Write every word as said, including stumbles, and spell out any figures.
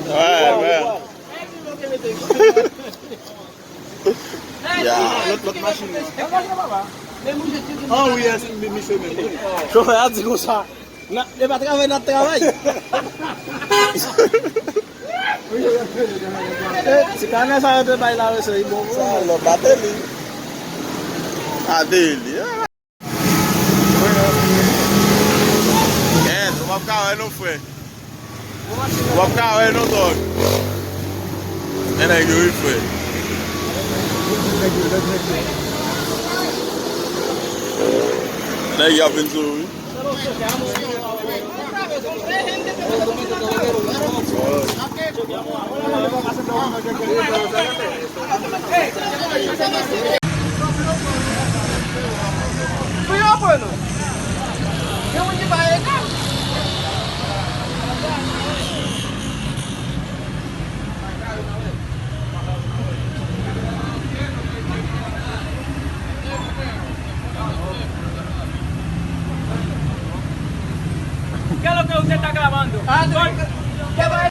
Wè, wè. Ya. Lòt, lòt machin. Ah wi, yes, mi, mi se menm. Chofè a di konsa. Nan, e pa travay, n ap travay. Eh, ti kanè sa yo te bay la, mesye, li bon pou sa, lò, bateli. Bateli, ah. Yes, w ap ka wè nou, frè. W ap ka wè nou, dòg. Men nèg yo, wi, frè. Nèg yo ap vin sou, wi. ¿Qué es lo que usted está grabando? Ah, ¿qué va a